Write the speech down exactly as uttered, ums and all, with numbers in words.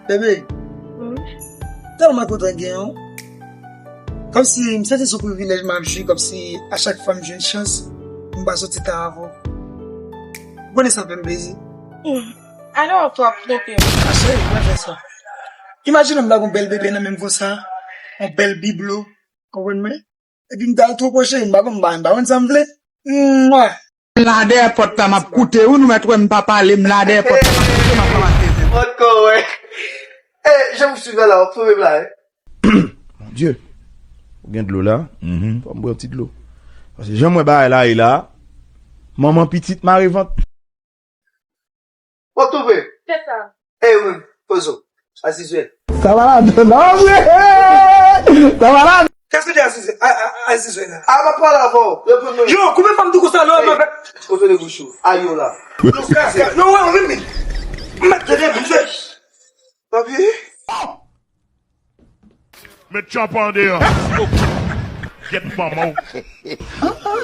Bebe, tèlman kontan gen w. Kòmsi m santi se yon privilèj m ap jwi, kòmsi a chak fwa m jwenn chans, m pa soti tan avè w. Ou konnen sa fè m plezi. Alò, w ap twonpe m. A cheri, mwen fè sa. Imajine m lage yon bèl bebe nan men m konsa, yon bèl biblo, konprann mwen? Epi m ta twonpe w cheri, m pa konn, m pa, m pa konn sa m vle. Mwa! M la dèyè pòt la, m ap koute, wi, nou mèt wè m pa pale, m la dèyè pòt la, m ap koute, m ap ranmase zen. Mòd kò, wè. E, jan m swiv la, w ap twonpe m la, wi. Mon Dieu. Ou gen dlo la? Mhm. Fò m bwè yon ti dlo. Paske jan m wè bagay la ye la, manman pitit mare vant. W ap twonpe? Se sa. E, wi, poze w. Azizwèl. Sa malad. Non, vre. Sa malad. Kèske te Azizwèl? A, a, Azizwèl la. A, m ap pale avè w. Reponn mwen. Yo, koupe fanm tou konsa, non, mwen fè. Kontwole bouch ou. Ayo la. Non, frè, frè. Non, wè, wè, men. M mèt tande, m fè. Papi. Met tchòp an deyò. Gyèt manman w.